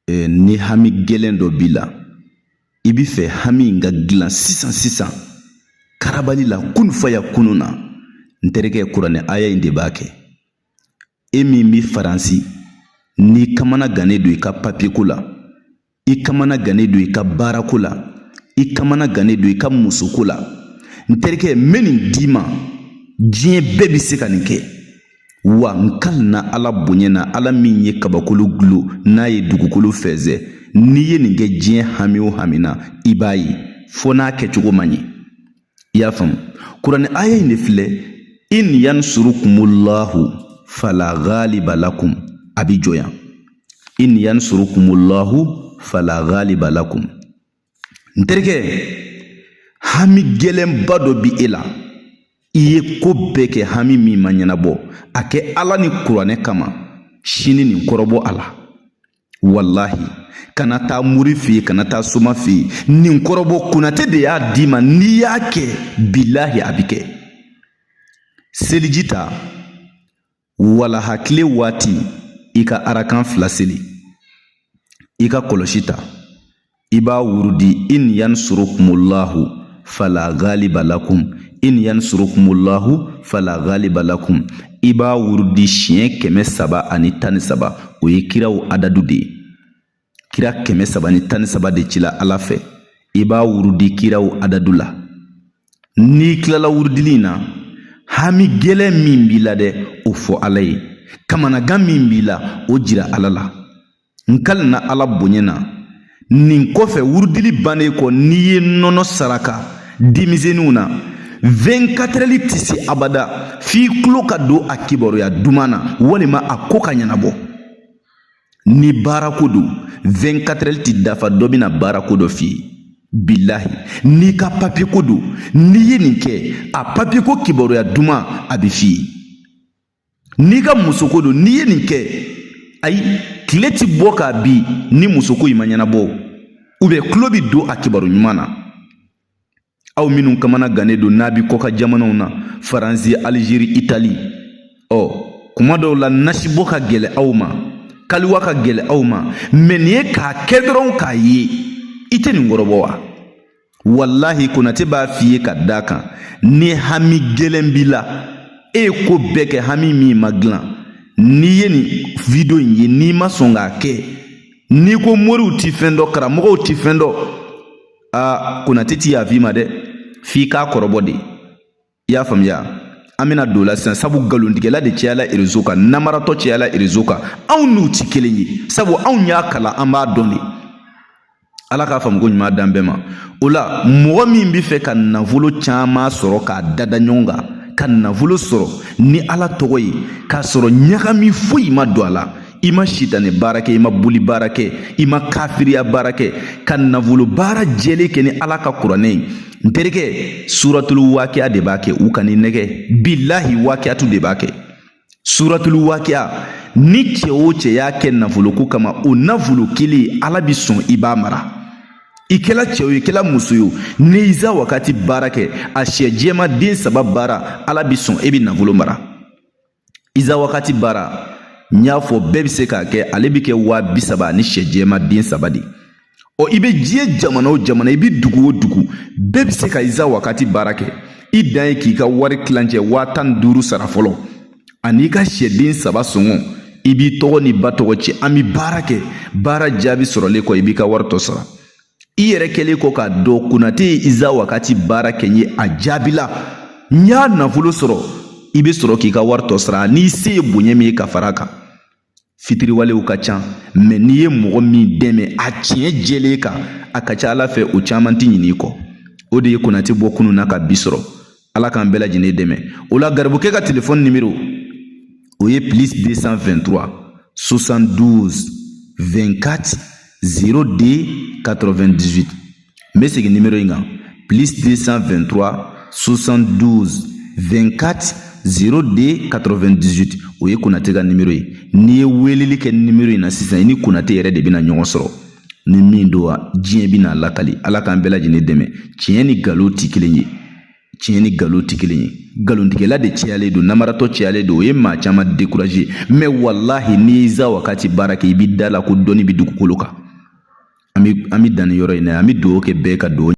Ni hami gɛlɛn dɔ b'i la, i b'i fɛ hami in ka dilan sisan sisan karabali la, kun faya kunu na, n terikɛ, kuranɛ aya in de b'a kɛ. E min bɛ Faransi, n'i kamana gannen don i ka papiye ko la, i kamana gannen don i ka baarako la, i kamana gannen don i ka musoko la, n terikɛ, n bɛ nin d'i ma. Diɲɛ bɛɛ bɛ se ka nin kɛ. Wa n kalina Ala bonya na, Ala min ye kabakolo gulo n'a ye dugukolo fɛnsɛ, n'i ye nin kɛ diɲɛ hami o hami na, i b'a ye fo n'a kɛcogo man ɲɛ. I y'a faamu? Kuranɛ aya in de filɛ: in yansurukumullahu fala ghaliba lakum. A bi jɔ yan: in yansurukumullahu fala ghaliba lakum. N terikɛ, hami gɛlɛnba dɔ bi e la, i ye ko bɛɛ kɛ, hami min ma ɲɛnabɔ, a kɛ Ala ni kuranɛ kama, sini nin kɔrɔbɔ a la. Walahi, kana taa mori fɛ yen, kana taa soma fɛ yen, nin kɔrɔbɔ. Konate de y'a d'i ma. N'i y'a kɛ, bilahi, a bi kɛ. Seliji ta walaha tile waati, i ka arakan 2 seli, i ka kɔlɔsi ta, i b'a wurudi: in yansurukumullahu fala ghaliba lakum, in yansurukumullahu fala ghaliba lakum. I b'a wurudi siɲɛ 313. O ye kiraw adadu de ye. Kira 313 de cila Ala fɛ. I b'a wurudi kiraw adadu la. N'i tilala wurudili in na, hami gɛlɛn min b'i la dɛ, o fɔ Ala ye. Kamanagan min b'i la, o jira Ala la. N kalina Ala bonya na, nin kɔfɛ, wurudili bannen kɔ, n'i ye nɔnɔ saraka denmisɛnninw na, 24 heures tɛ se abada f'i tulo ka don a kibaruya duman na, walima a ko ka ɲɛnabɔ. Ni baarako don, 24 heures ti dafa, dɔ bɛna baarako dɔ f'i ye. Bilahi, n'i ka papiye ko don, n'i ye nin kɛ, a papiye ko kibaruya duman, a bɛ f'i ye. N'i ka musoko don, n'i ye nin kɛ, ayi, tile ti bɔ k'a bi ni musoko in ma ɲɛnabɔ, u bɛ tulo bi don a kibaru ɲuman na. Aw minnu kamana gannen don n'a bi kɔkan jamanaw na, Faransi, Alizeri, Itali, ɔ kuma dɔw la nasibɔ ka gɛlɛ aw ma, kaliwa ka gɛlɛ aw ma, mɛ nin ye k'a kɛ dɔrɔn k'a ye, i tɛ nin kɔrɔbɔ wa? Walahi, Konate b'a f'i ye ka d'a kan, ni hami gɛlɛn b'i la, e ye ko bɛɛ kɛ, hami min ma dilan, n'i ye nin video in ye, n'i ma sɔn k'a kɛ, n'i ko moriw ti fɛn dɔn, karamɔgɔw ti fɛn dɔn, aa, Konate ti yaf'i ma dɛ, f'i k'a kɔrɔbɔ de. I y'a faamuya? An bɛna don o la sisan, sabu nkalontigɛla de cayala réseau kan, namaratɔ cayala réseau kan. Anw n'u ti kelen ye, sabu anw y'a kalan, an b'a dɔn de. Ala k'a faamu ko ɲuman d'an bɛɛ ma. O la, mɔgɔ min bɛ fɛ ka nafolo caman sɔrɔ k'a dada ɲɔgɔn kan, ka nafolo sɔrɔ ni Ala tɔgɔ ye, k'a sɔrɔ ɲagami foyi ma don a la, i ma sitanɛ baara kɛ, i ma boli baara kɛ, i ma kafiriya baara kɛ, ka nafolo baara jɛlen kɛ ni Ala ka kuranɛ ye, n terikɛ, suratulu wakiya de b'a kɛ. U ka ni nɛgɛ, bilahi, wakiyatu de b'a kɛ. Suratulu wakiya, ni cɛ o cɛ y'a kɛ nafoloko kama, o nafolo kelen, Ala bi sɔn i b'a mara. I kɛla cɛ o, i kɛla muso ye o, n'i iza wakati baara kɛ, a sɛ jɛma den 3 baara, Ala bi sɔn e bi nafolo mara. Iza wakati baara, n y'a fɔ, bɛɛ bɛ se k'a kɛ. Ale bɛ kɛ 30 000 ani sɛ jɛma den 3 de. Ɔ, i bɛ diɲɛ jamana o jamana, i bɛ dugu o dugu, bɛɛ bɛ se ka iza wakati baara kɛ. I dan ye k'i ka wari tilancɛ 15 000 sara fɔlɔ, ani i ka sɛden 3 sɔngɔ. I b'i tɔgɔ ni ba tɔgɔ ci, an bɛ baara kɛ. Baara jaabi sɔrɔlen kɔ, i b'i ka wari tɔ sara. I yɛrɛ kɛlen kɔ k'a dɔn Konate ye iza wakati baara kɛ n ye, a jaabila, n y'a nafolo sɔrɔ, i bɛ sɔrɔ k'i ka wari tɔ sara n'i se ye bonya min ye ka fara a kan. Fitiriwalew ka ca, mɛ n'i ye mɔgɔ min dɛmɛ a tiɲɛ jɛlen kan, a ka ca Ala fɛ, o caman tɛ ɲin'i kɔ. O de ye Konate bɔ kunun na ka bi sɔrɔ. Ala k'an bɛɛ lajɛlen dɛmɛ o la. Garibukɛ ka telefɔni nimero, o ye plus 223 72 24 02 98. N bɛ segin nimero in kan: plus 223 72 24 02 98. O ye Konate ka nimero ye. N'i ye weleli kɛ nimero in na sisan, i ni Konate yɛrɛ de bɛna ɲɔgɔn sɔrɔ. Ni min don wa, diɲɛ bɛna lakali. Ala k'an bɛɛ lajɛlen dɛmɛ. Tiɲɛ ni nkalon ti kelen ye. Tiɲɛ ni nkalon tɛ kelen ye. Nkalontigɛla de cayalen don, namaratɔ cayalen don, o ye maa caman découragé. Mais walahi, n'i ye Iza Wakati baara kɛ, i b'i da la ko dɔnni bɛ dugukolo kan. An bɛ dan nin yɔrɔ in na. An bɛ dugawu kɛ bɛɛ ka dugawu.